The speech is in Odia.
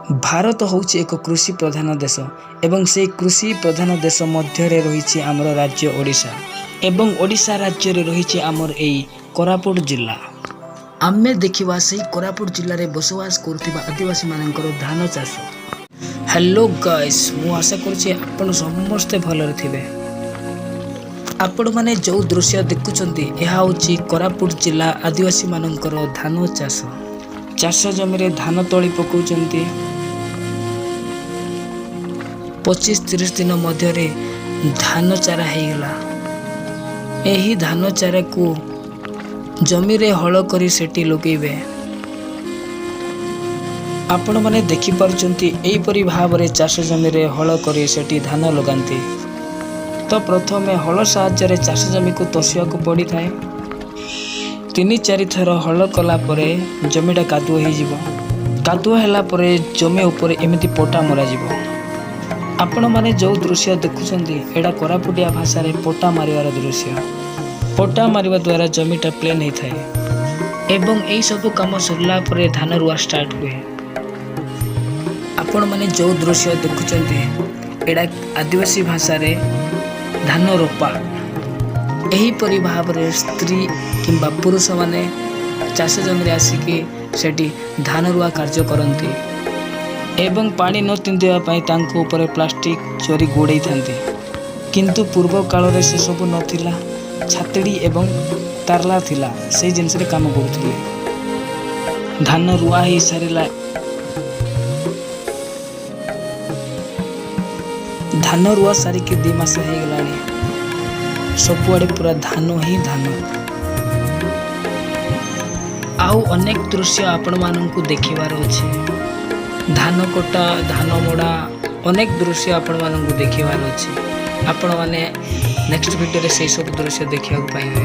ଭାରତ ହେଉଛି ଏକ କୃଷି ପ୍ରଧାନ ଦେଶ ଏବଂ ସେହି କୃଷି ପ୍ରଧାନ ଦେଶ ମଧ୍ୟରେ ରହିଛି ଆମର ରାଜ୍ୟ ଓଡ଼ିଶା ଏବଂ ଓଡ଼ିଶା ରାଜ୍ୟରେ ରହିଛି ଆମର ଏଇ କୋରାପୁଟ ଜିଲ୍ଲା। ଆମେ ଦେଖିବା ସେଇ କୋରାପୁଟ ଜିଲ୍ଲାରେ ବସବାସ କରୁଥିବା ଆଦିବାସୀମାନଙ୍କର ଧାନ ଚାଷ। ହ୍ୟାଲୋ ଗାଇସ୍, ମୁଁ ଆଶା କରୁଛି ଆପଣ ସମସ୍ତେ ଭଲରେ ଥିବେ। ଆପଣମାନେ ଯେଉଁ ଦୃଶ୍ୟ ଦେଖୁଛନ୍ତି, ଏହା ହେଉଛି କୋରାପୁଟ ଜିଲ୍ଲା ଆଦିବାସୀମାନଙ୍କର ଧାନ ଚାଷ। ଚାଷ ଜମିରେ ଧାନ ତଳି ପକାଉଛନ୍ତି। 25-30 ଦିନ ମଧ୍ୟରେ ଧାନ ଚାରା ହେଇଗଲା। ଏହି ଧାନ ଚାରାକୁ ଜମିରେ ହଳ କରି ସେଠି ଲଗେଇବେ। ଆପଣମାନେ ଦେଖିପାରୁଛନ୍ତି, ଏହିପରି ଭାବରେ ଚାଷ ଜମିରେ ହଳ କରି ସେଠି ଧାନ ଲଗାନ୍ତି। ତ ପ୍ରଥମେ ହଳ ସାହାଯ୍ୟରେ ଚାଷ ଜମିକୁ ତଷିବାକୁ ପଡ଼ିଥାଏ। ତିନି ଚାରି ଥର ହଳ କଲା ପରେ ଜମିଟା କାଦୁଅ ହେଇଯିବ। କାଦୁଅ ହେଲା ପରେ ଜମି ଉପରେ ଏମିତି ପଟା ମରାଯିବ। ଆପଣମାନେ ଯେଉଁ ଦୃଶ୍ୟ ଦେଖୁଛନ୍ତି, ଏଇଟା କୋରାପୁଟିଆ ଭାଷାରେ ପଟା ମାରିବାର ଦୃଶ୍ୟ। ପଟା ମାରିବା ଦ୍ୱାରା ଜମିଟା ପ୍ଲେନ୍ ହେଇଥାଏ ଏବଂ ଏହିସବୁ କାମ ସରିଲା ପରେ ଧାନ ରୁଆ ଷ୍ଟାର୍ଟ ହୁଏ। ଆପଣମାନେ ଯେଉଁ ଦୃଶ୍ୟ ଦେଖୁଛନ୍ତି, ଏଇଟା ଆଦିବାସୀ ଭାଷାରେ ଧାନ ରୋପା। ଏହିପରି ଭାବରେ ସ୍ତ୍ରୀ କିମ୍ବା ପୁରୁଷମାନେ ଚାଷ ଜମିରେ ଆସିକି ସେଠି ଧାନ ରୁଆ କାର୍ଯ୍ୟ କରନ୍ତି ଏବଂ ପାଣି ନ ତିନ୍ତିବା ପାଇଁ ତାଙ୍କ ଉପରେ ପ୍ଲାଷ୍ଟିକ୍ ଜରି ଗୋଡ଼େଇଥାନ୍ତି। କିନ୍ତୁ ପୂର୍ବ କାଳରେ ସେସବୁ ନଥିଲା। ଛାତିଡ଼ି ଏବଂ ତାରଲା ଥିଲା, ସେଇ ଜିନିଷରେ କାମ କରୁଥିଲେ। ଧାନ ରୁଆ ହେଇସାରିଲା। ଧାନ ରୁଆ ସାରିକି 2 ମାସ ହେଇଗଲାଣି। ସବୁଆଡ଼େ ପୁରା ଧାନ ହିଁ ଧାନ। ଆଉ ଅନେକ ଦୃଶ୍ୟ ଆପଣମାନଙ୍କୁ ଦେଖିବାର ଅଛି। ଧାନ କଟା, ଧାନ ମଡ଼ା, ଅନେକ ଦୃଶ୍ୟ ଆପଣମାନଙ୍କୁ ଦେଖିବାର ଅଛି। ଆପଣମାନେ ନେକ୍ସଟ ଭିଡ଼ିଓରେ ସେଇ ସବୁ ଦୃଶ୍ୟ ଦେଖିବାକୁ ପାଇବେ।